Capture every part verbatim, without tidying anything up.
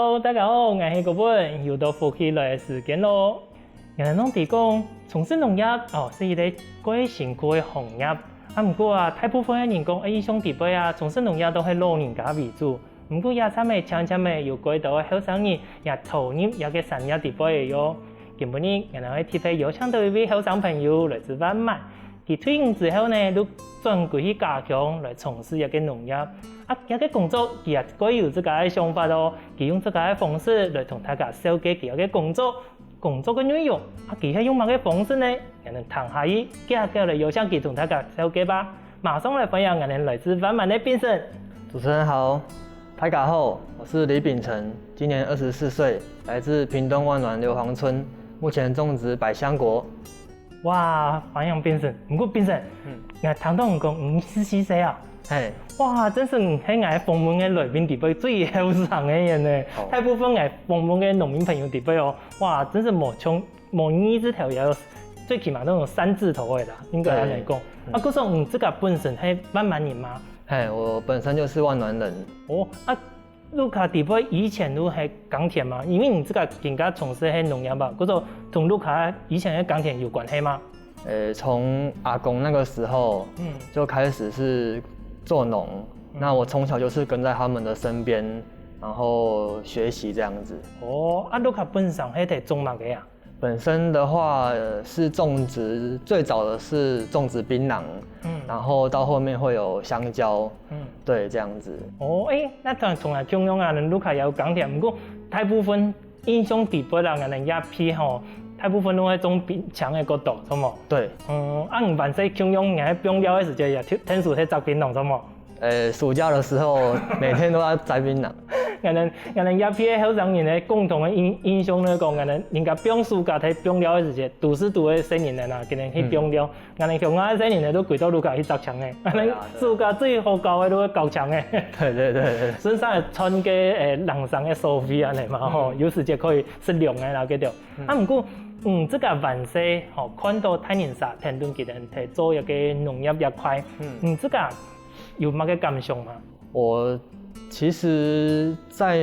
Hello，大家好，𠊎係國文，又到福氣來个時間囉。𠊎等知講，從事農業哦係一個蓋辛苦个行業。啊，毋過啊，大部分个人講，印象裡背啊，從事農業都係老人家為主。毋過這站仔漸漸仔有蓋多个後生人也投入這個產業裡背个喲。今晡日，𠊎等會特別邀請到一位後生朋友來自萬巒。 佢退伍之後呢，就轉歸去家鄉來從事這個農業。啊，這個工作佢也蓋有自家个想法哦。佢用自家个方式來同大家紹介佢个工作，工作个內容。啊，佢係用麼个方式呢？𠊎等聽下去，遽遽來邀請佢同大家紹介吧。馬上來歡迎𠊎等來自萬巒个檳城。主持人好，大家好，我是李秉承，今年二十四歲，來自屏東萬巒硫磺村，目前種植百香果。哇，歡迎檳城。毋過檳城，𠊎聽到你講你四十歲啊？嘿，哇，真係你係𠊎訪問个來賓裡背最後生个人呢。好大部分𠊎訪問个農民朋友裡背哦，哇，真係無像無二字頭，也有最起碼都有三字頭个啦，應該恁樣講。啊，故所你自家本身係萬巒人嗎？嘿，我本身就是萬巒人。哦，啊，屋下裡背以前都係耕田嘛，因為你自家更加從事係農業吧，故所同屋下以前个耕田有關係嗎？呃，從阿公那個時候嗯就開始是做農，那我從小就是跟在他們的身邊，然後學習這樣子。哦，啊，屋下本身係在種麼个啊？本身的話，呃是種植，最早的是種植檳榔，嗯然後到後面會有香蕉，嗯。對，這樣子。哦，誒，該當然同𠊎共樣啊，你屋下也有耕田，毋過大部分印象裡背啦，𠊎等這片吼，大部分都係種檳榔个較多，著無？對，嗯，啊，你還細共樣，你還放尞个時節也聽，聽說係摘檳榔，著無？呃，暑假的時候每天都在摘檳榔。𠊎等𠊎等這片个後生人个共同个印印象來講，𠊎等人家放暑假在放尞个時節，都係都係細人仔啊，今日去放尞。𠊎等鄉下个細人仔都歸到屋下去摘青个，𠊎等暑假最好搞个都係搞青个。對對對對，順續賺个誒零星个所費恁樣嘛吼，有時節可以食涼个啦，該條。啊，毋過，嗯，自家還細吼，看到大人儕跈等佢等在做一個農業這塊，嗯，自家有麼个感想嗎？我其實，在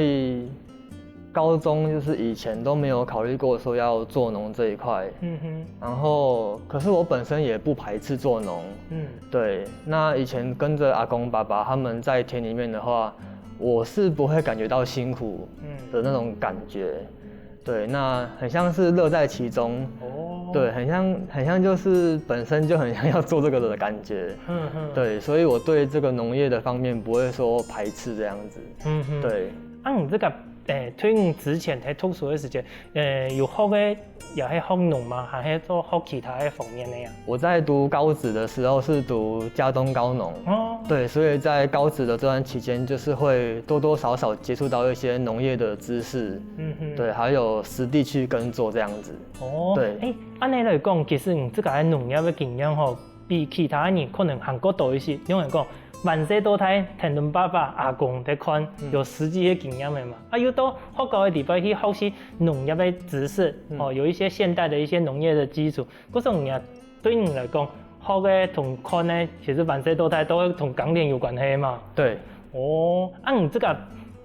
高中就是以前都沒有考慮過說要做農這一塊，嗯哼，然後可是我本身也不排斥做農，嗯對，那以前跟着阿公爸爸他們在田裡面的話，我是不會感覺到辛苦嗯，的那種感覺。對，那很像是樂在其中，哦，對，很像很像就是本身就很想要做這個的感覺。嗯哼，對，所以我對這個農業的方面不會說排斥這樣子。嗯哼，。對，啊，你自家誒，退伍之前在讀書个時節，誒，有學个也係學農嗎？還係做學其他个方面个呀？我在讀高職的時候是讀佳冬高農，哦，對，所以在高職的這段期間，就是會多多少少接觸到一些農業的知識，嗯哼，對，還有實地去耕作這樣子。哦，對誒，恁樣來講，其實你自家个農業个經驗吼，比其他人可能還較多一些。因為講，還細到大，跈等爸爸、阿公在看，有實際个經驗个嘛。啊，又到學校个地方去學習農業个知識，哦，有一些現代的一些農業的基礎。故所你啊，對你來講，學个同看个，其實還細到大都係同耕田有關係嘛。對，哦，啊，你自家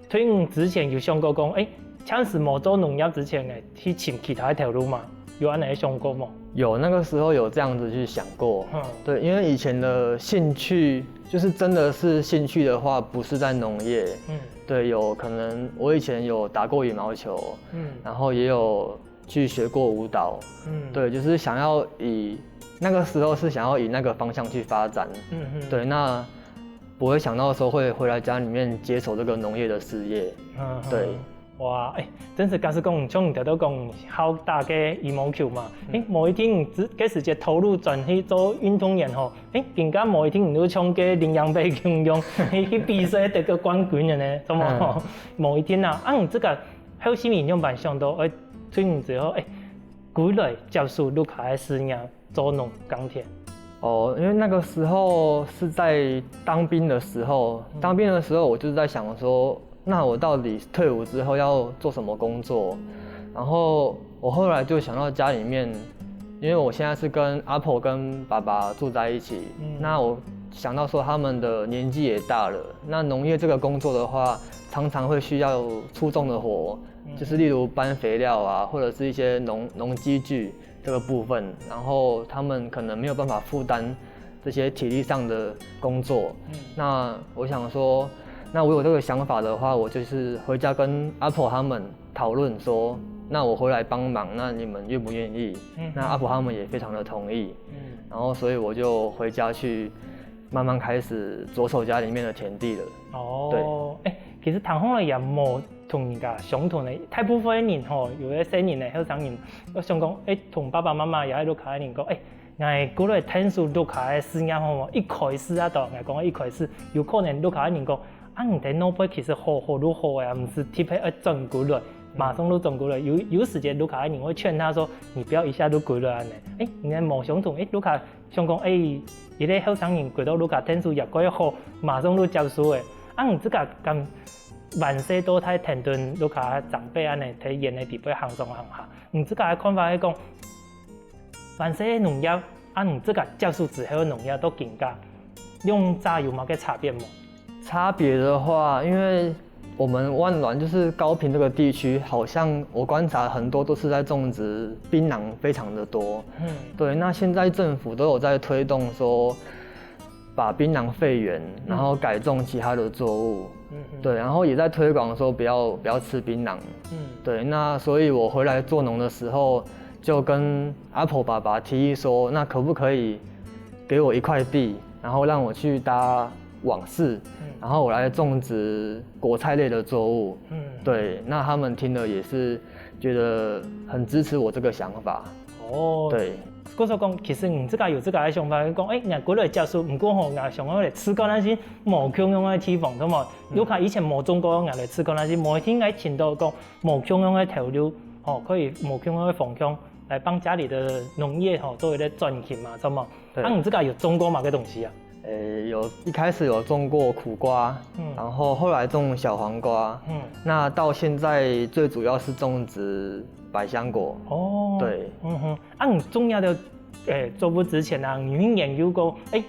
退伍之前有想過講，誒，暫時無做農業之前，誒，去尋其他个頭路嘛？有恁樣想過無？有，那個時候有這樣子去想過。嗯對，因為以前的興趣就是真的是興趣的話，不是在農業。嗯對，有可能我以前有打過羽毛球，嗯然後也有去學過舞蹈。嗯，對，就是想要以那個時候是想要以那個方向去發展。嗯嗯，對，那不會想到說會回來家裡面接手這個農業的事業。嗯，對。哇，誒，真係假使講，像你頭先講，好打个羽毛球嘛，誒，某一天你自該時節投入轉去做運動員吼，誒，更加某一天你就像个林洋飛共樣，去去比賽得个冠軍个呢，係無？某一天啊，啊，你自家後生人仰般想到，誒，退伍之後，誒，歸來接手屋下个事業，做農耕田。哦，因為那個時候是在當兵的時候，當兵的時候我就是在想說，那我到底退伍之後要做什麼工作？然後我後來就想到家裡面，因為我現在是跟阿婆跟爸爸住在一起，那我想到说他们的年纪也大了，那农业这个工作的话，常常会需要粗重的活，嗯就是例如搬肥料啊，或者是一些农农机具这个部分，然后他们可能没有办法负担这些体力上的工作。嗯那我想说，那我有这个想法的话，我就是回家跟阿婆他们讨论说，那我回来帮忙，那你们愿不愿意？嗯那阿婆他们也非常的同意，嗯然后所以我就回家去慢慢开始着手家里面的田地了。哦，哎，其實聽起來也無同人家相同的。大部分的人吼，有个細人呢，後生人，都想講，哎，同爸爸媽媽也係屋下个人講，哎，𠊎過來𢯭手屋下个事業好無？一開始啊，到𠊎講个一開始，有可能屋下个人講，啊，你在外背其實好好就好啊，毋使特別愛轉過來，馬上就轉過來。有有時節屋下个人會勸他說，你不要一下就過來安呢。哎，你看無相同，哎，屋下想講，哎，一个後生人過到屋下𢯭手也較好，馬上就接受个。啊，你自家敢萬細到大𢯭等屋下長輩安呢，在園个底背行上行下，你自家个看法係講，萬細个農業，啊，你自家接受之後个農業到今下，兩者有麼个差別無？差别的话，因为我们万峦就是高屏这个地区，好像我观察很多都是在种植槟榔，非常的多。嗯对，那现在政府都有在推动说，把槟榔废园，然后改种其他的作物。嗯哼对，然后也在推广说不要不要吃槟榔。嗯对，那所以我回来做农的时候，就跟阿婆爸爸提议说，那可不可以给我一块地，然后让我去搭网室，嗯然后我来种植果菜类的作物。嗯，对，那他们听了也是觉得很支持我这个想法。哦，对，故所講，其實你自家有自家个想法，講，哎，人家過來接受，毋過吼，人家想要來試看，但是無共樣个地方，對無？有可能以前無種過，人家來試看，但是無一定愛尋到講無共樣个頭路，吼，可以無共樣个方向來幫家裡的農業吼做一個轉型嘛，對無？對啊，你自家有種過麼个東西啊？诶，有一开始有种过苦瓜，嗯然后后来种小黄瓜。嗯，那到现在最主要是种植百香果。哦，对，嗯哼，啊，你种下个，诶，作物之前啊，你有研究过，诶，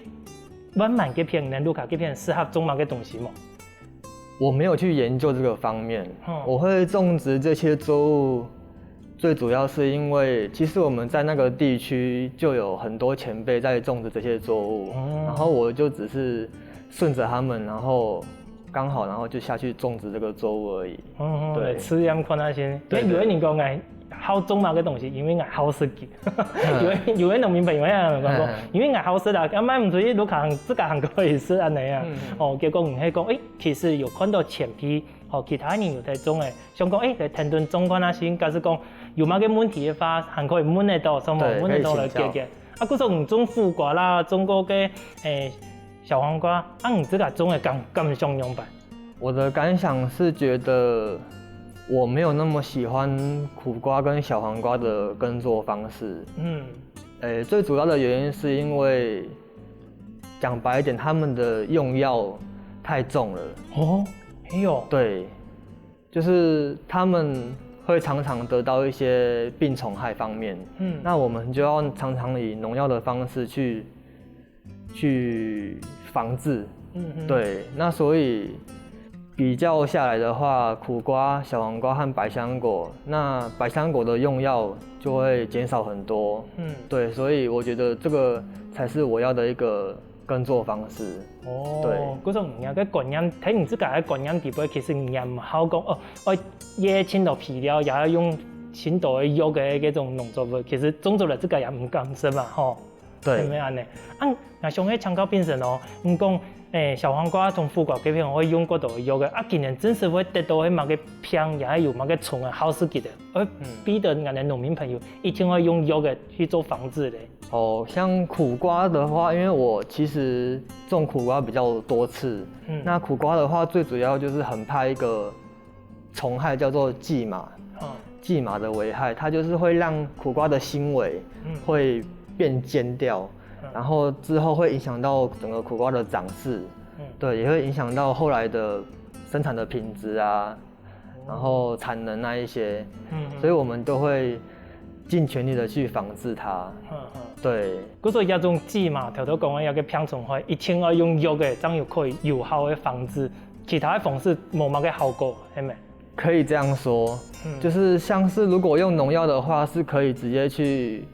万峦这片、屋下这片适合种么个东西吗？我没有去研究这个方面。嗯我会种植这些作物，最主要是因为其实我们在那个地区就有很多前辈在种植这些作物，哦然后我就只是顺着他们，然后刚好，然后就下去种植这个作物而已。嗯，对来试验看下先。对因为有个人讲，哎，好种么个东西，因为我好食个。有个有个农民朋友也讲过嗯，因为我好食啦，啊，买毋出去，都行自家行过去食安尼啊。嗯哦，结果你系讲，诶，其实有看到前辈，哦，其他人有在种诶，想讲，诶，来田屯种看下先，假使讲有么个问题的话，还可以问得到，什么对问得到来可以请教解决。啊，故所你种苦瓜啦，种过个，诶，小黄瓜，啊，你自家种的感感想样般？我的感想是觉得我没有那么喜欢苦瓜跟小黄瓜的耕作方式。嗯诶，最主要的原因是因为，讲白一点，他们的用药太重了。哦，哎哟，对，就是他们会常常得到一些病虫害方面，嗯那我们就要常常以农药的方式去去防治。嗯嗯，对，那所以比较下来的话，苦瓜、小黄瓜和百香果，那百香果的用药就会减少很多。嗯。对，所以我觉得这个才是我要的一个耕作方式。哦，对故所人家个观念，在你自家个观念底背，其实人家毋好讲哦，哦，也请到肥料，也要用请到个药个那种农作物，其实种出来自家也毋敢食嘛，吼。对系，咪安尼？啊，那像个香港变成哦，你讲，诶，小黄瓜同苦瓜这片会用过多药个，啊，今年真实会得到个么个病，也有么个虫啊，好食个的，而逼得俺的农民朋友一定要用药个去做防治嘞。哦，像苦瓜的话，因为我其实种苦瓜比较多次，嗯那苦瓜的话，最主要就是很怕一个虫害，叫做蓟马。嗯蓟马的危害，它就是会让苦瓜的纤维嗯会变尖掉，嗯然后之后会影响到整个苦瓜的长势，嗯对，也会影响到后来的生产的品质啊，然后产能那一些，嗯所以我们都会尽全力的去防治它。嗯嗯。對，故所這種薊嫲，頭頭講个這個病蟲害，一定愛用藥个，正有可以有效个防治，其他个方式無麼个效果，係無？可以這樣說，嗯。就是像是如果用農藥的話，是可以直接去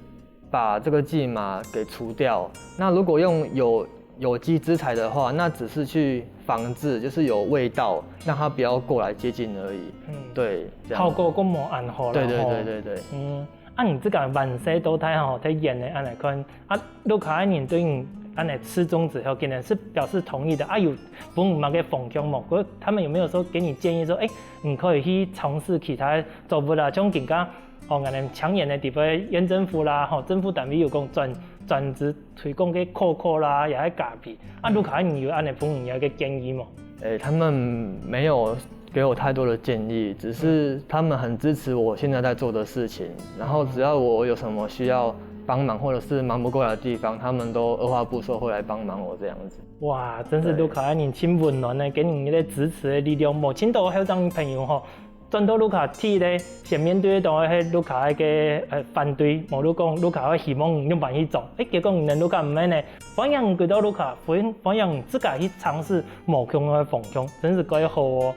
把這個薊嫲給除掉。那如果用有，有機資材的話，那只是去防治，就是有味道，讓牠不要過來接近而已。嗯。對，這樣。效果較無恁好啦，對，對，吼。對，對，對。嗯，啊，你這個萬世到大吼，在演个恁樣看，啊，屋下个人對你恁樣示眾之後，竟然是表示同意的，啊，有分你麼个方向無？佢，他們有沒有說給你建議說，欸，你可以去嘗試其他作物啊，像今下 哦，𠊎等青年个地方，縣政府啦，吼，政府單位有講專，專職推廣个可可啦，也係咖啡。啊，嗯。屋下人有恁樣分你一個建議無？欸，他們沒有給我太多的建議，只是他們很支持我現在在做的事情，然後只要我有什麼需要幫忙，或者是忙不過來的地方，他們都二話不說會來幫忙我這樣子。哇，真是，對。屋下人盡溫暖呢，給你一個支持的力量。無，盡多後生朋友吼， 轉到屋下第一个，先面對到个係屋下个，呃，反對，無就講屋下个希望仰般去做。欸，結果你等屋下毋係呢，歡迎你歸到屋下，歡，歡迎你自家去嘗試無共个方向，真是蓋好哦。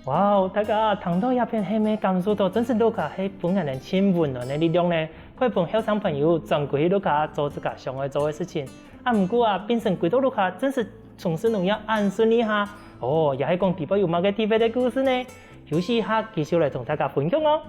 哇哦，大家聽到這片係無感受到，真是屋下係分𠊎等盡溫暖个力量呢，可以分後生朋友轉歸去屋下做自家想愛做个事情。啊，毋過啊，變成歸到屋下，真是從事農業恁順利哈。哦，也係講底背有麼个特別个故事呢？ 休息一下，繼續來同大家分享哦。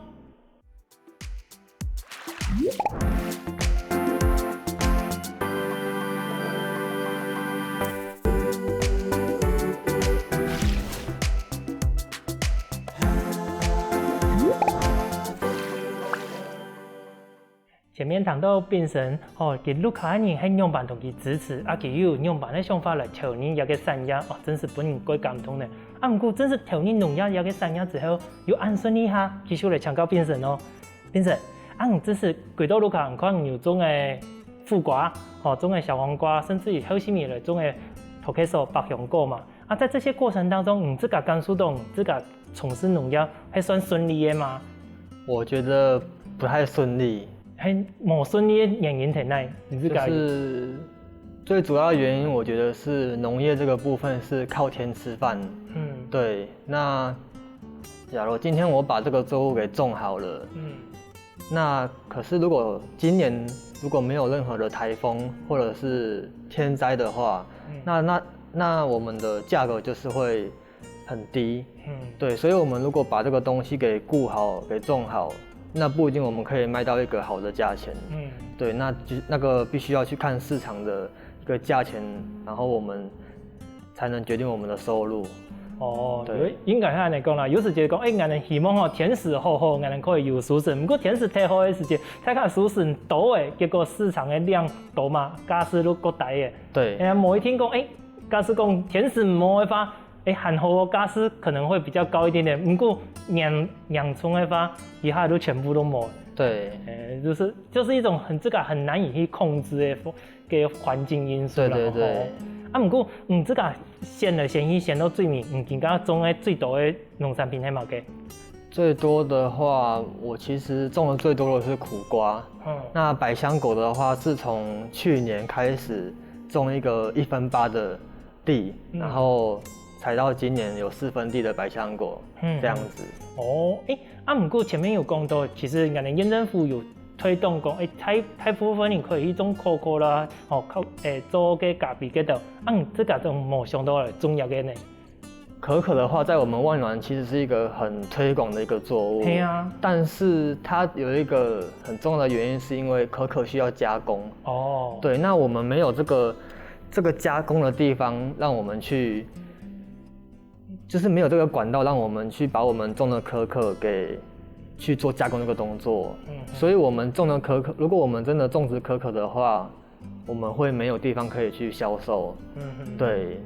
前面談到變成，吼，佢屋下个人係仰般同佢支持，啊，佢又有仰般个想法來投入這個產業，哦，真是分人蓋感動呢。啊，毋過真是投入農業這個產業之後，又恁順利哈，繼續來請教變成哦。變成，啊，你這時歸到屋下，你看你有種个苦瓜，吼，種个小黃瓜，甚至於後續你來種个土雞素、百香果嘛。 啊，在這些過程當中，你自家感受到你自家從事農業還算順利个嗎？我覺得不太順利。還無順利个原因在哪？你自家就是最主要的原因，我覺得是農業這個部分是靠天吃飯。嗯。對，那假如今天我把這個作物給種好了，嗯。 那可是如果今年如果沒有任何的颱風或者是天災的話，嗯。那，那，那我們的價格就是會很低。嗯。對，所以我們如果把這個東西給顧好、給種好，那不一定我們可以賣到一個好的價錢。嗯。對，那就，那個必須要去看市場的一個價錢，然後我們 才能決定我們的收入。哦，對。有，應該係恁樣講啦。有時節講，欸，𠊎等希望吼，天時好好，𠊎等可以有收成。毋過天時忒好个時節，大家收成多个，結果市場个量多嘛，價數就較低个。對。哎呀，無一定講，欸，假使講天時毋好个話，欸，還好哦，價數可能會比較高一點點。毋過嚴，嚴重个話，一下就全部都無。對。欸，就是，就是一種很，這個很難以去控制的風 个環境因素啦，對，對，對。吼。啊，毋過，嗯，這個選來選去，選到最尾，嗯，今下種个最多个農產品係麼个？最多的話，我其實種的最多的是苦瓜。嗯。那百香果的話，是從去年開始種一個一分八的地，嗯。然後才到今年有四分地的百香果，嗯。這樣子。哦，欸，啊，毋過前面有講到，其實𠊎等縣政府有 推動講，欸，大，大部分人可以去種可可啦，吼，靠，欸，做个咖啡个等，啊，你自家都無想到咧，種這個呢？可可的話，在我們萬巒其實是一個很推廣的一個作物。對啊。但是它有一個很重要的原因，是因為可可需要加工。哦。對，那我們沒有這個，這個加工的地方，讓我們去 就是沒有這個管道讓我們去把我們種的可可給去做加工這個動作。嗯，嗯。所以我們種的可可，如果我們真的種植可可的話，我們會沒有地方可以去銷售。嗯，嗯。對。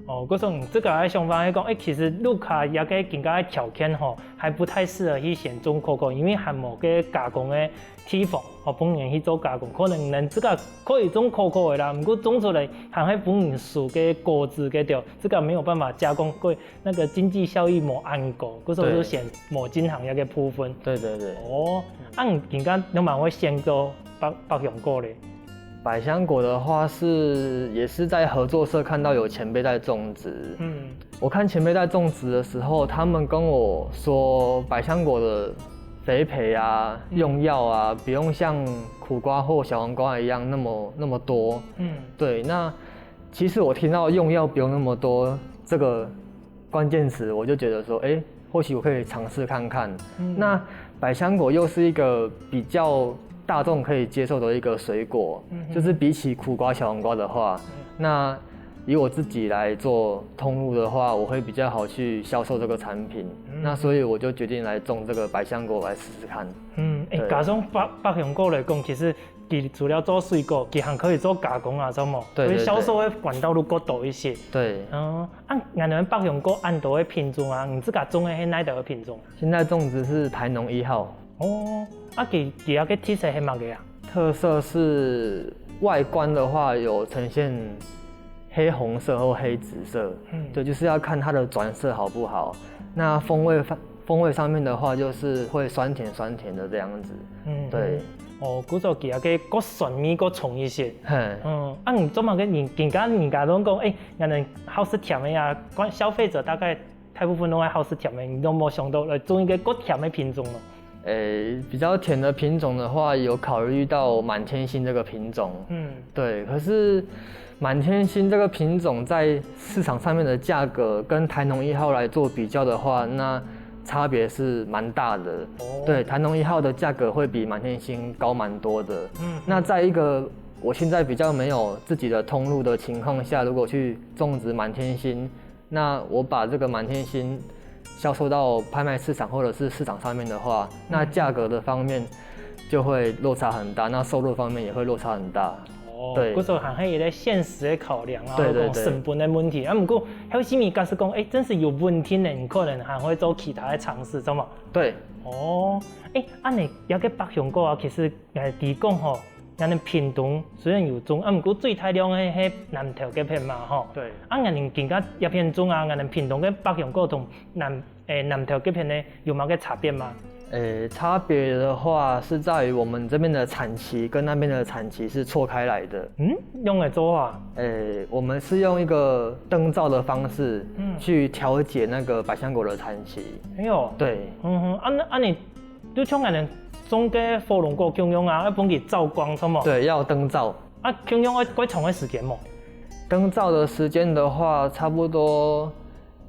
哦，故所這個个想法係講，欸，其實屋下這個經濟个條件吼，還不太適合去選種可可，因為還無个加工个 地方，哦，分人去做加工，可能人自家可以種可可个啦，毋過種出來還係分人收个果子个對，自家沒有辦法加工，過那個經濟效益無恁高，故所就選無進行這個部分。對，對，對。哦，啊，你今下仰般會選到百，百香果咧？百香果的话是也是在合作社看到有前辈在种植，嗯，我看前辈在种植的时候，他们跟我说百香果的肥培啊、用药啊，不用像苦瓜或小黄瓜一样那么那么多，嗯，对，那其实我听到用药不用那么多这个关键词，我就觉得说，哎，或许我可以尝试看看。那百香果又是一个比较大众可以接受的一个水果，就是比起苦瓜、小黄瓜的话，那以我自己来做通路的话，我会比较好去销售这个产品。那所以我就决定来种这个百香果来试试看。嗯，哎，对。假装百百香果来讲，其实佢除了做水果，佢还可以做加工啊，知道吗？对，所以销售的管道就更多一些。对。嗯，啊，恁樣百香果恁多个品种啊，你自家种个係哪一个品种啊？现在种植是台农一号。哦，啊，佢佢个特色係么个啊？特色是外观的话有呈现黑红色或黑紫色，嗯，对，就是要看它的转色好不好。那风味方风味上面的话，就是会酸甜酸甜的这样子。嗯，对。哦，故所佢个个酸味个重一些。嘿。嗯，啊，你做么个人人家人家都讲，哎，人家好食甜个啊，消费者大概大部分都爱好食甜个，你都没想到来种一个个甜个品种咯？诶，比较甜的品种的话，有考虑到满天星这个品种。嗯，对，可是满天星这个品种在市场上面的价格跟台农一号来做比较的话，那差别是蛮大的。哦，对，台农一号的价格会比满天星高蛮多的。嗯，那在一个我现在比较没有自己的通路的情况下，如果去种植满天星，那我把这个满天星销售到拍卖市场或者是市场上面的话，那价格的方面就会落差很大，那收入方面也会落差很大。哦，对，故所还有一个现实的考量啊，对对对，成本的问题。啊，不过还有啥物假使讲，哎，真是有问题呢，你可能还会做其他的尝试，知道吗？对。哦，哎，恁呢，有个百香果啊，其实，呃，提供吼， 𠊎等屏東雖然有種，啊，毋過最大量个係南投該片嘛，吼。對。啊，𠊎等今下這片種啊，𠊎等屏東个百香果同南，誒，南投該片呢，有麼个差別嗎？誒，差別的話是在於我們這邊的產期跟那邊的產期是錯開來的。嗯，仰仔做法？誒，我們是用一個燈罩的方式，嗯，去調節那個百香果的產期。哎喲，對。嗯哼，啊，那，啊，你 就像𠊎等種个火龍果共樣啊，愛分佢照光，著無？對，要有燈罩。啊，共樣愛蓋長个時間無？燈罩的時間的話，差不多，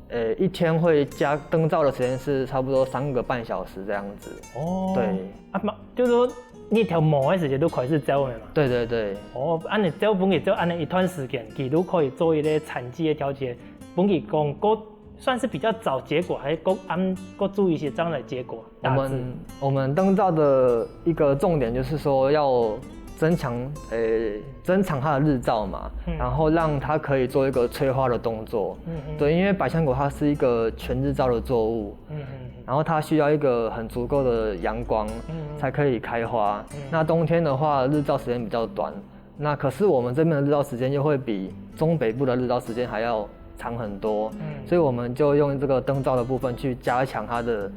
呃，一天會加，燈罩的時間是差不多三個半小時這樣子。哦。對。啊，嘛，就是說日頭無个時間就開始照了嘛。對對對。哦，恁樣照分佢照恁樣一段時間，佢就可以做一個產期个調節，分佢講，過 算是比較早結果，還是過，嗯，過注意一些這樣的結果？我們，我們燈罩的一個重點就是說要增強，誒，增強它的日照嘛，嗯，然後讓它可以做一個催花的動作。嗯嗯，對，因為百香果它是一個全日照的作物，嗯嗯，然後它需要一個很足夠的陽光，嗯，才可以開花。嗯，那冬天的話，日照時間比較短， 那可是我們這邊的日照時間又會比中北部的日照時間還要長很多，嗯，所以我們就用這個燈罩的部分去加強它的，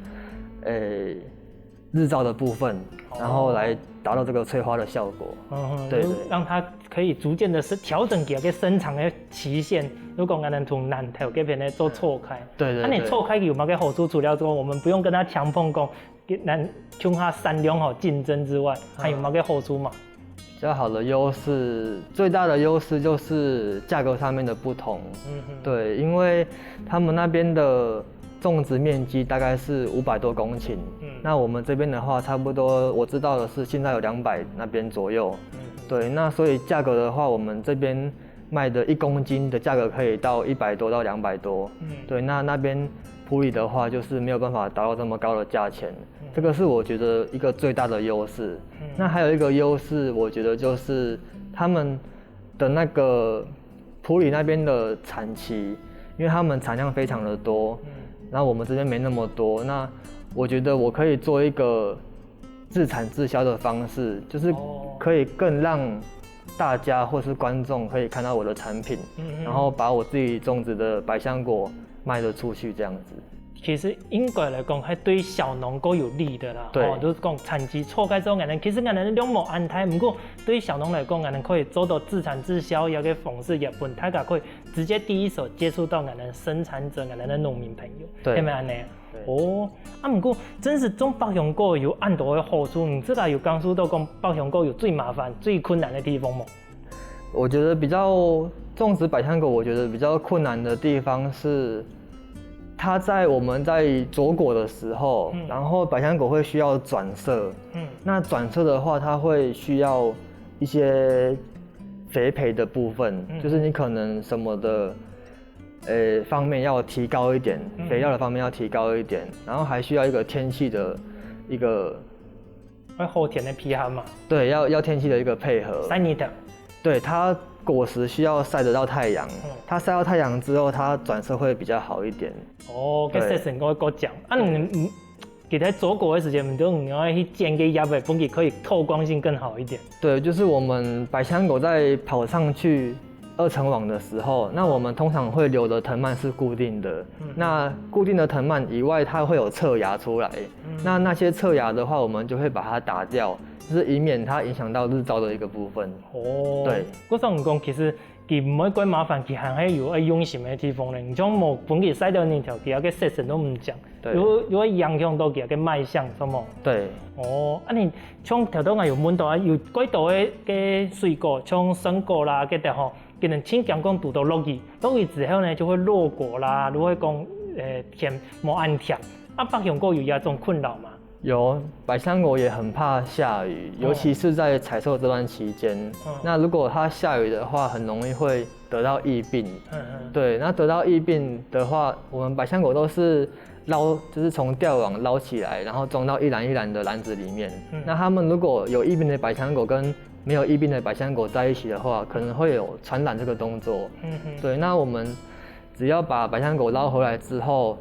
呃，日照的部分，哦，然後來達到這個催花的效果。嗯哼，對對，就讓它可以逐漸地是調整佢个生長个期限，就講恁樣同南投該片呢做錯開。對對對。那你錯開有麼个好處？除了說我們不用跟它強碰講， 跟，共下產量吼競爭之外，還有麼个好處嗎？比較好的優勢，最大的優勢就是價格上面的不同。嗯哼。對，因為他們那邊的種植面積大概是五百多公頃，嗯，那我們這邊的話，差不多我知道的是現在有兩百那邊左右。嗯哼。對，那所以價格的話，我們這邊賣的一公斤的價格可以到一百多到兩百多。嗯。對，那那邊埔里的話，就是沒有辦法達到這麼高的價錢。 這個是我覺得一個最大的優勢。嗯。那還有一個優勢，我覺得就是他們的那個埔里那邊的產期，因為他們產量非常的多，嗯，然後我們這邊沒那麼多，那我覺得我可以做一個自產自銷的方式，就是，哦，可以更讓大家或是觀眾可以看到我的產品，嗯嗯，然後把我自己種植的百香果賣得出去這樣子。其實應該來講，還對小農較有利的啦。對。吼，就是講產期錯開之後，𠊎等其實𠊎等量無恁大，毋過對小農來講，𠊎等可以做到自產自銷，有个方式也分大家可以直接第一手接觸到𠊎等生產者，𠊎等个農民朋友，對。係毋係恁呢？對。哦，啊，毋過真係種百香果有恁多个好處，你自家有感受到講百香果有最麻煩、最困難个地方無？ 我觉得比较種植百香果，我觉得比较困难的地方是，它在我们在着果的时候，嗯然后百香果会需要转色，嗯那转色的话，它会需要一些肥培的部分，嗯就是你可能什么的，呃，方面要提高一点，嗯肥料的方面要提高一点，然后还需要一个天气的一个，愛好天个氣候嘛，对，要要天气的一个配合。三年的。对，它果实需要晒得到太阳，嗯它晒到太阳之后，它转色会比较好一点。哦，該对色神个个讲，啊，你你，其實做果个時間，你都你要去剪个葉仔，分佢可以透光性更好一點。对，就是我们百香果在跑上去二层网的时候，那我们通常会留的藤蔓是固定的。嗯那固定的藤蔓以外，它会有侧芽出来。嗯那那些侧芽的话，我们就会把它打掉，就是以免它影响到日照的一个部分。哦，對，我想講，其實佢毋會怪麻煩，佢還係有愛用心个地方咧。你像無分佢晒到日頭，佢个色神都毋靚，對有有會影響到佢个賣相，是無？对，哦，啊你像頭先𠊎有問到啊，有幾多个个水果，像生果啦，該兜吼，佢等盡驚講堵到落雨，落雨之後呢就會落果啦，就會講呃甜，無恁甜。啊，百香果有這種困擾嗎？有，百香果也很怕下雨，尤其是在采收这段期间。嗯那如果它下雨的话，很容易会得到疫病。嗯嗯，对，那得到疫病的话，我们百香果都是捞，就是从吊网捞起来，然后装到一篮一篮的篮子里面。嗯那他们如果有疫病的百香果跟没有疫病的百香果在一起的话，可能会有传染这个动作。嗯嗯，对，那我们只要把百香果捞回来之后，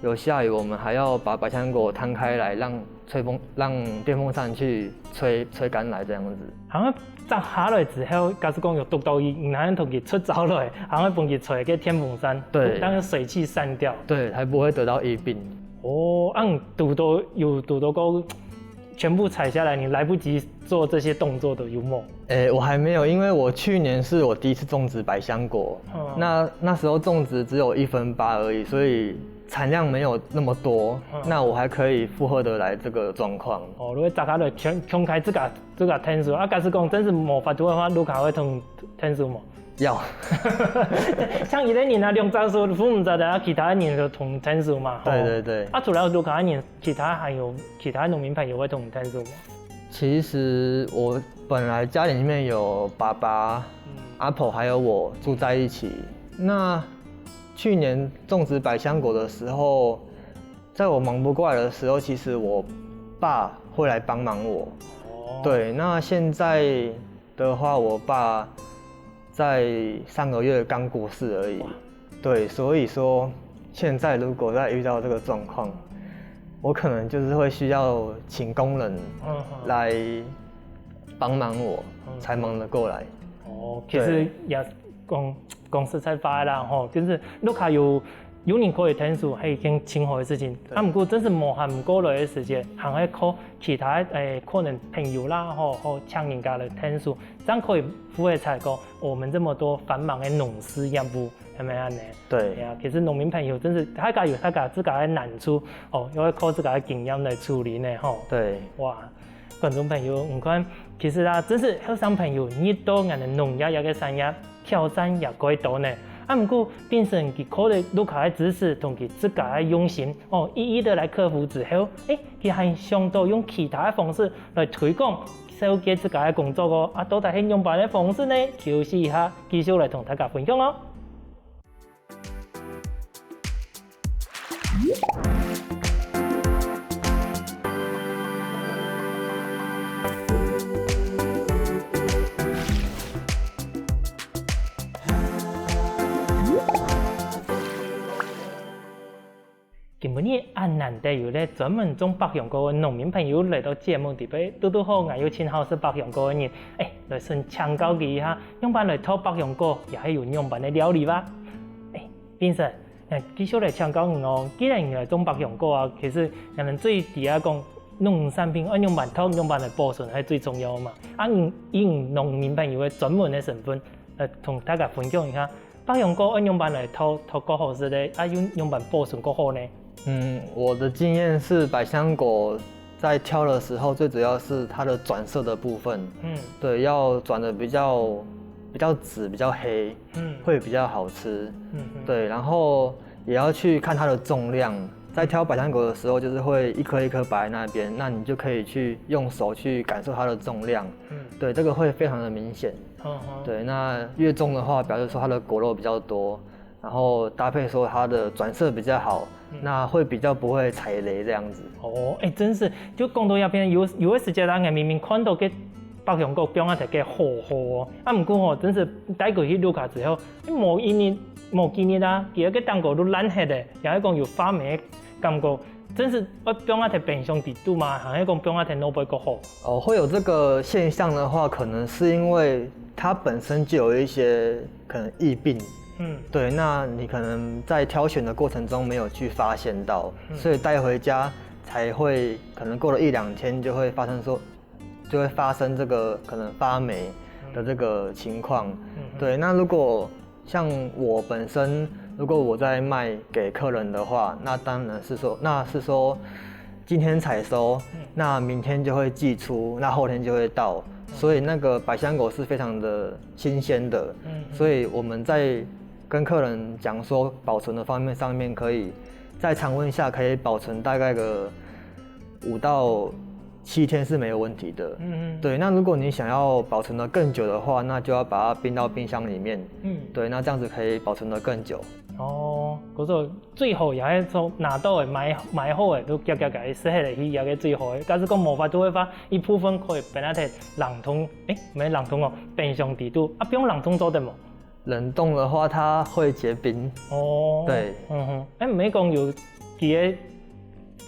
有下雨，我们还要把百香果摊开来，让吹风，让电风扇去吹，吹干来这样子。好像摘下來之後，假使講有毒到佢，你還同佢出走落，好像分佢吹个電風扇，對讓水氣散掉。对，才不会得到疫病。哦，啊，你堵到有堵到个全部采下來，你來不及做這些動作的有無？诶，我还没有，因为我去年是我第一次种植百香果，嗯那那时候种植只有一分八而已，所以产量没有那么多，嗯那我还可以负荷得来这个状况。哦，如果摘下來，強強開自家自家𢯭手，啊，假使講真係無法度个話，你還會同𢯭手無？要，像一个人啊，兩隻手扶毋著个，啊，其他人就同𢯭手嘛，吼。对对对。啊，除了你个人，其他還有其他農民朋友會同你𢯭手無？其实我本来家里面有爸爸、嗯阿婆还有我住在一起。那去年种植百香果的时候，在我忙不过来的时候，其实我爸会来帮忙我。哦，对，那现在的话，我爸在上个月刚过世而已。对，所以说现在如果再遇到这个状况，我可能就是会需要请工人嗯嗯来帮忙我，嗯才忙得过来。哦，其實也講講實在話啦，吼，就是你還有有人可以𢯭手，係一件盡好个事情。對啊，毋過真係無閒毋過來个時間，還愛靠其他誒可能朋友啦，吼，或請人家來𢯭手，這樣可以負責在講我們這麼多繁忙个農事業務，係毋係恁呢？对係啊，其實農民朋友真係大家有大家自家个難處，哦，要靠自家个經驗來處理呢，吼。对，哇，觀眾朋友，你看，其實啊，真係後生朋友，你到𠊎等農業這个產業，挑戰也蓋多呢。啊，毋過，變成佢靠著屋下个支持同佢自家个用心，哦，一一个來克服之後，誒，佢還想到用其他个方式來推廣紹介自家个工作哦。啊，到底係仰般个方式呢？休息一下，繼續來同大家分享哦。 今晡日恁難得有咧專門種百香果个農民朋友來到節目裡背，堵堵好𠊎有盡好食百香果个人，誒，來先請教佢一下，仰般來擇百香果，也係有仰般个料理吧？誒，Vincent，哎，繼續來請教你哦，既然你來種百香果啊，其實𠊎等最知啊講，農產品愛仰般，愛仰般來保存，係最重要嘛。啊，你，以你農民朋友个專門个身份，來同大家分享一下，百香果愛仰般來討，討較好食个，啊，又仰般保存較好呢？嗯，我的经验是，百香果在挑的时候，最主要是它的转色的部分，嗯对，要转的比较比较紫、比较黑，嗯会比较好吃。嗯嗯对，然后也要去看它的重量，在挑百香果的时候，就是会一颗一颗摆在那边，那你就可以去用手去感受它的重量。嗯对，这个会非常的明显。嗯哼。对，那越重的话，表示说它的果肉比较多，然后搭配说它的转色比较好，那会比较不会踩雷这样子。哦，哎，真是，就講到這片，有有个時節，咱个明明看到个百香果放啊忒个好好哦，啊，毋過吼，真是帶過去路口之後，無一日，無幾日啊，佢个頂高都爛忒咧，也係講有發霉个感覺，真是愛放啊忒冰箱底肚嘛，還係講放啊忒外背較好？哦，会有这个现象的话，可能是因为它本身就有一些可能疫病，嗯对，那你可能在挑选的过程中没有去发现到，所以带回家才会可能过了一两天就会发生说，就会发生这个可能发霉的这个情况。嗯对，那如果像我本身，如果我在卖给客人的话，那当然是说，那是说今天采收，那明天就会寄出，那后天就会到，所以那个百香果是非常的新鲜的，嗯所以我们在跟客人讲说保存的方面上面可以在常温下可以保存大概个五到七天是没有问题的。嗯对，那如果你想要保存的更久的话，那就要把它冰到冰箱里面。嗯，对，那这样子可以保存的更久。哦，故所最好也係從拿到个買買好个，都遽遽个食下去，也个最好个。假使講無法度个話，一部分可以放啊忒冷凍，誒，毋係冷凍哦，冰箱底肚，啊，放冷凍做得無？冷冻的话，它会结冰。哦，對嗯哼，誒，毋係講有幾个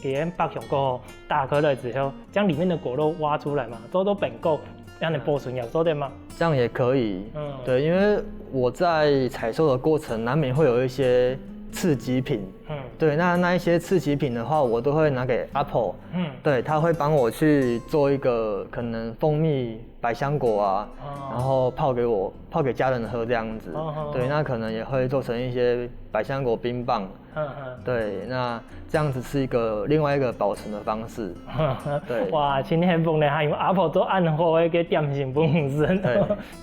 幾个百香果打開來之後，將裡面的果肉挖出來嘛，做做冰果，讓你保存也做得嘛。这样也可以。嗯对，因为我在采收的过程，难免会有一些次级品。嗯对，那那一些次级品的话，我都会拿给阿婆。嗯，对，他会帮我去做一个可能蜂蜜百香果啊，哦然后泡给我，泡给家人喝这样子。哦哦对，那可能也会做成一些百香果冰棒。嗯嗯。对，那这样子是一个另外一个保存的方式。对哇，真幸福呢，還有阿婆做恁好个點心分你食，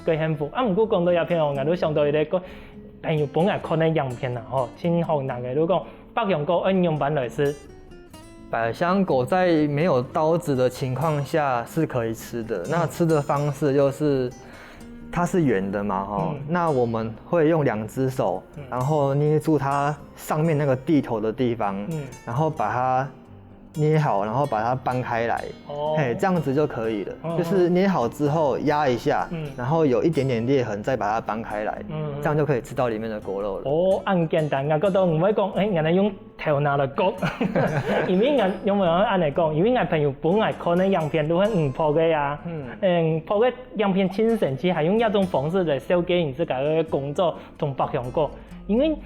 對蓋幸福。啊，毋過講到這片哦，𠊎都想到一個朋友分𠊎看个影片啊，吼，真好難个，就講百香果愛仰般來食。百香果在没有刀子的情况下是可以吃的，那吃的方式就是它是圆的嘛，哈、嗯那我们会用两只手，然后捏住它上面那个蒂头的地方，嗯然后把它捏好，然后把它扳开来，哦嘿，这样子就可以了。嗯就是捏好之后压一下，嗯然后有一点点裂痕，再把它扳开来，嗯这样就可以吃到里面的果肉了。哦，恁簡單，𠊎覺得毋會講，誒，𠊎來用頭腦來講，因為𠊎因為𠊎恁樣講，因為𠊎朋友分𠊎看个影片都係五婆个啊，嗯嗯，婆个影片真神奇，還用這種方式來紹介你自家个工作同百香果，因為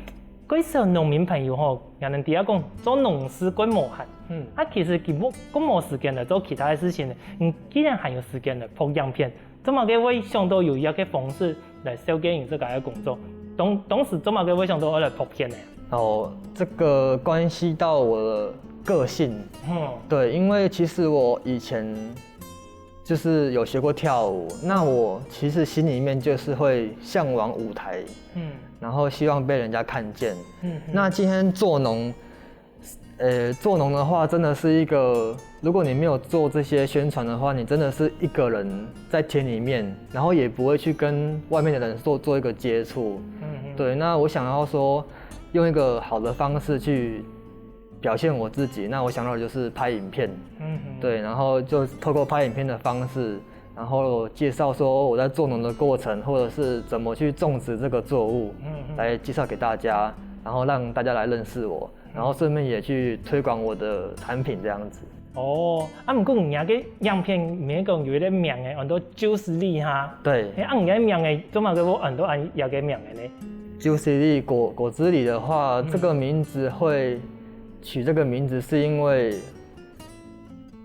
該時農民朋友吼，𠊎等知影講做農事蓋無閒，嗯啊其實佢無，蓋無時間來做其他个事情呢，你竟然還有時間來拍影片，做麼个會想到有這個方式來紹介你自家个工作？當，當時做麼个會想到愛來拍片呢？哦，这个关系到我的个性，嗯对，因为其实我以前就是有学过跳舞，那我其实心里面就是会向往舞台，嗯然后希望被人家看见。嗯那今天做农，呃，做农的话，真的是一个，如果你没有做这些宣传的话，你真的是一个人在田里面，然后也不会去跟外面的人做做一个接触。嗯对，那我想要说，用一个好的方式去表现我自己，那我想到的就是拍影片。嗯对，然后就透过拍影片的方式，然后介绍说我在做农的过程，或者是怎么去种植这个作物，嗯来介绍给大家，然后让大家来认识我，然后顺便也去推广我的产品这样子。哦，啊毋過你个影片名講有一個名个，安到就是你哈。对，誒，啊你个名个，做麼个會安到恁樣个名个呢？ Juicy Lee 果果汁狸的话，这个名字会取这个名字，是因为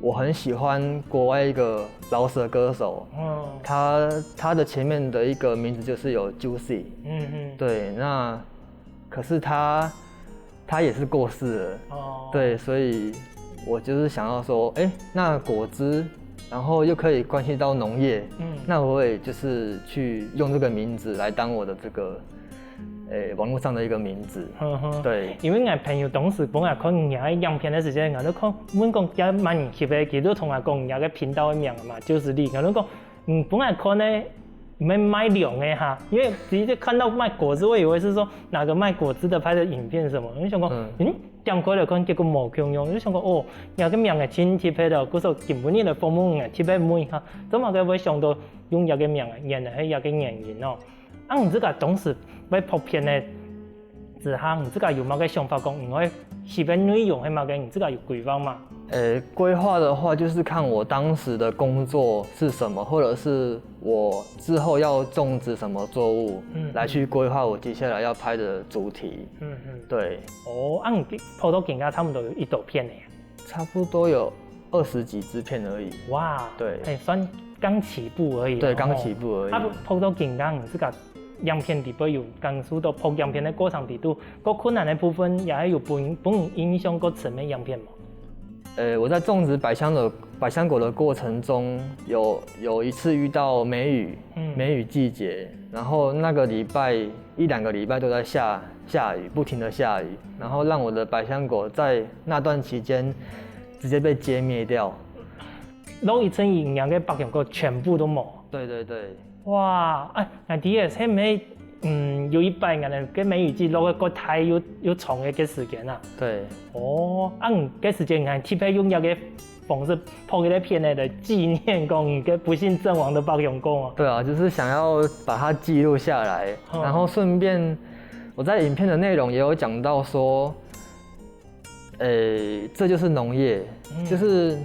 我很喜欢国外一个饶舌歌手，嗯他他的前面的一个名字就是有 Juicy，嗯嗯，对，那可是他他也是过世了，哦，对，所以我就是想要说，哎，那果汁，然后又可以关系到农业，嗯那我也就是去用这个名字来当我的这个，诶，网络上的一个名字。哼哼。对，因為𠊎朋友當時幫𠊎看你个影片个時間，𠊎就看問講這麼人翕个，佢就同𠊎講你个頻道个名嘛，Juicy Lee，𠊎就講，嗯，幫𠊎看呢，毋係賣糧个哈，因為直接看到賣果汁，我以為是說哪個賣果汁的拍的影片什麼，我就想講，嗯嗯，點開來看，結果無共樣，我就想講，哦，你个名个真特別哦，故所今晡日來訪問你特別問一下，做麼个會想到用這个名啊？原來係這个原因哦。啊，你自家當時會拍片个之下，你自家有麼个想法講，你會翕个內容係麼个？你自家有規劃嗎？呃，规划的话，就是看我当时的工作是什么，或者是我之后要种植什么作物，嗯来去规划我接下来要拍的主题。嗯嗯。对，哦，啊，你拍到今下差不多有幾多片呢？差不多有二十几支片而已。哇，对哎，算剛起步而已。对，哦刚起步而已。啊，拍到今下，你自家影片底背有感受到拍影片个過程底肚，較困難个部分，也係有分分你印象較深个影片無？呃，我在种植百香的百香果的过程中，有有一次遇到梅雨，嗯梅雨季节，然后那个礼拜一两个礼拜都在下下雨，不停的下雨，然后让我的百香果在那段期间直接被揭灭掉。落一陣雨，你个百香果全部都無。对对对，哇，哎，𠊎知个，係毋係，嗯，有一擺𠊎等个梅雨季落个較大又又長个个時間啊？对，哦，啊，你个時間你還特別用這个方式拍一个片來紀念講你个不幸陣亡的百香果啊？对啊，就是想要把它记录下来，嗯然后顺便我在影片的内容也有讲到说，诶，这就是农业，嗯就是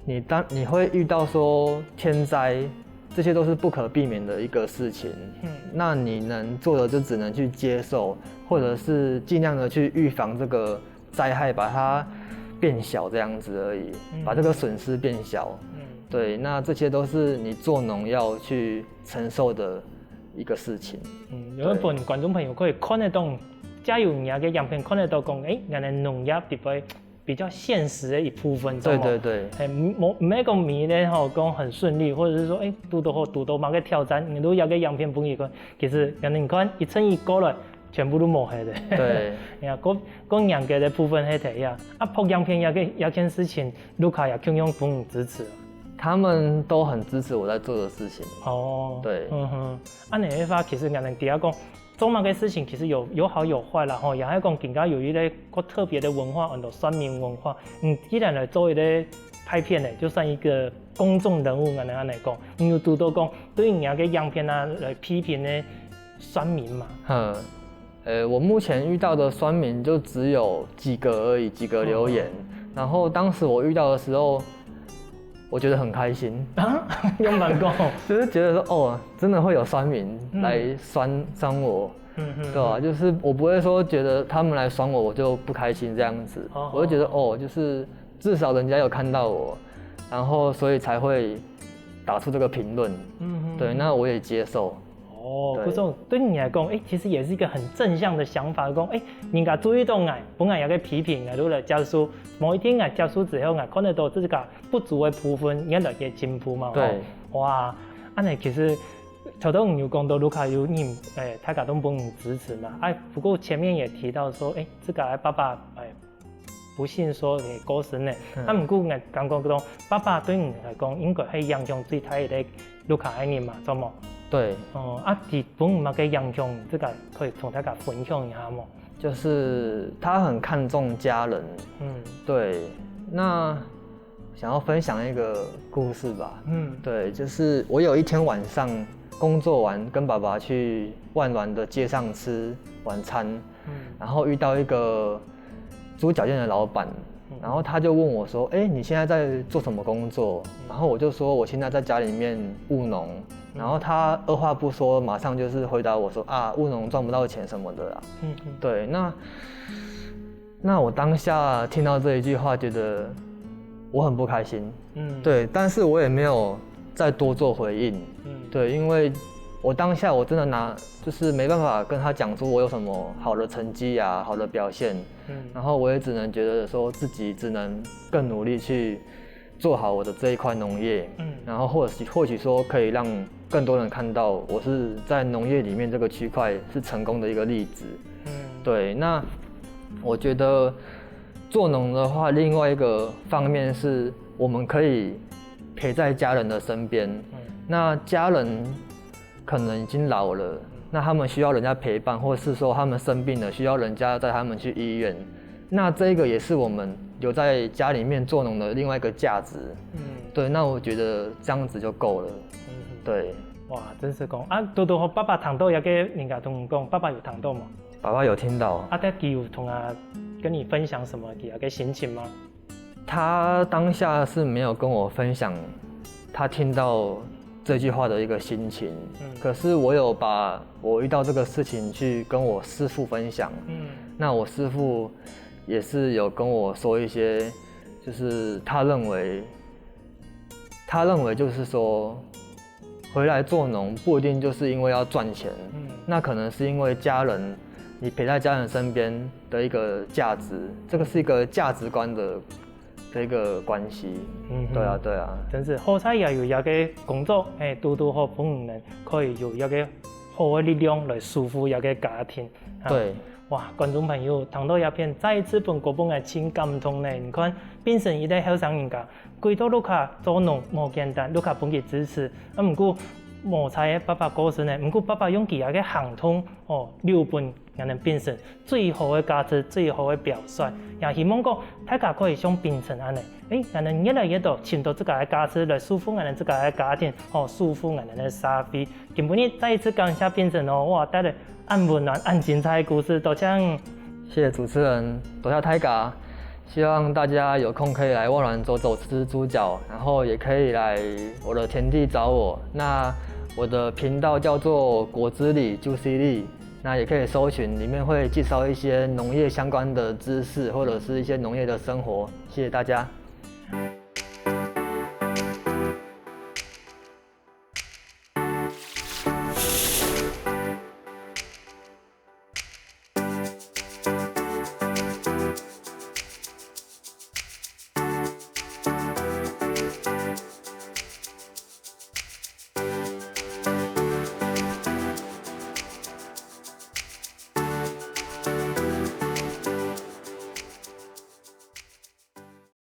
你当你会遇到说天灾，这些都是不可避免的一个事情。嗯那你能做的就只能去接受，或者是尽量的去预防这个灾害，把它变小这样子而已，嗯把这个损失变小。嗯对，那这些都是你做农要去承受的一个事情。嗯，有一部分觀眾朋友可以看得到，加入你个影片看得到講，誒，原來農業特別比較現實的一部分，对知道嗎对对，哎，無毋係講每日吼講很順利，或者是說，誒，堵到好堵到麼个挑戰，你都有个影片分佢看。其實，人你看一陣雨過來，全部都無忒个。对，呀，過過年个的部分係這樣。啊，拍影片這个這件事情，屋下也共樣分你支持。他们都很支持我在做的事情。哦，对嗯哼，恁樣个話，其實人人底下講，做麼个事情其實有有好有壞啦吼，也係講更加有一个較特別的文化，很多酸民文化。嗯，既然來做一个拍片呢，就算一个公眾人物，恁樣來講，你有堵到講對人家个影片啊來批評呢酸民嘛？嗯，呃，我目前遇到的酸民就只有几个而已，几个留言。然后当时我遇到的时候，我觉得很开心，啊，用蛮讲，就是觉得说，哦，真的会有酸民来酸、酸我，嗯嗯，对吧？就是我不会说觉得他们来酸我，我就不开心这样子，哦我就觉得哦，就是至少人家有看到我，然后所以才会打出这个评论，嗯嗯，对，那我也接受。哦，对不错，對你來講，誒，其實也是一個很正向的想法，講，誒，人家注意到𠊎，分𠊎一个批評，𠊎就來接受。某一天𠊎接受之後，𠊎看得到自家不足的部分，原來也進步嘛。對吼，哇，恁樣其實頭頭你有講到屋下有人，誒，大家都分你支持嘛。哎，不過前面也提到說，誒，自家个爸爸，誒，不幸說誒過身呢。嗯啊，毋過𠊎感覺到爸爸對你來講，應該係影響最大个屋下个人嘛，著無？对，哦，啊，佢分你麼个影響，這个可以同大家分享一下無？就是他很看重家人。嗯对，那想要分享一个故事吧。嗯对，就是我有一天晚上工作完，跟爸爸去万峦的街上吃晚餐，嗯然后遇到一个猪脚店的老板，嗯然后他就问我说：“哎，你现在在做什么工作？”然后我就说：“我现在在家里面务农。”然后他二话不说，马上就是回答我说：“啊，务农赚不到钱什么的啦。”嗯嗯，对，那那我当下听到这一句话，觉得我很不开心。嗯，对，但是我也没有再多做回应。嗯，对，因为我当下我真的拿就是没办法跟他讲说我有什么好的成绩啊，好的表现。嗯，然后我也只能觉得说自己只能更努力去做好我的这一块农业。嗯，然后或许或许说可以让更多人看到我是在农业里面这个区块是成功的一个例子。嗯，对，那我觉得做农的话，另外一个方面是我们可以陪在家人的身边。嗯，那家人可能已经老了，那他们需要人家陪伴，或是说他们生病了，需要人家带他们去医院。那这个也是我们留在家里面做农的另外一个价值。嗯，对，那我觉得这样子就够了。嗯，对，哇，真是讲啊，拄拄好爸爸听到一个人家同你讲，爸爸有听到吗？爸爸有听到。啊，他有同啊跟你分享什么他个心情吗？他当下是没有跟我分享他听到这句话的一个心情。嗯，可是我有把我遇到这个事情去跟我师父分享。嗯，那我师父也是有跟我说一些，就是他认为，他认为就是说，回来做农不一定就是因为要赚钱。嗯，那可能是因为家人，你陪在家人身边的一个价值，这个是一个价值观的的一个关系。嗯，对啊，对啊，真是好彩也有一个工作，哎，堵堵好分你们可以有一个好的力量来守护一个家庭。啊，对，哇，观众朋友，听到这片，再一次分郭本个真感动呢。你看，变成一个后生人家，归到屋下做农无简单，屋下分佢支持。啊，毋过无彩个爸爸过身呢，毋过爸爸用佢个行动，哦，留分 𠊎等变成最好个价值、最好个表率。也希望讲大家可以像变成恁呢，誒，𠊎等越來越多尋到自家个價值來守護𠊎等自家个家庭，吼，守護𠊎等个社會。今晡日再一次感謝變成哦，哇，帶來恁溫暖、恁精彩个故事，多謝你。謝謝主持人，多謝大家。希望大家有空可以来万峦走走、吃吃猪脚，然后也可以来我的田地找我。那我的频道叫做果汁里 Juicy 里，那也可以搜寻，里面会介绍一些农业相关的知识，或者是一些农业的生活。谢谢大家。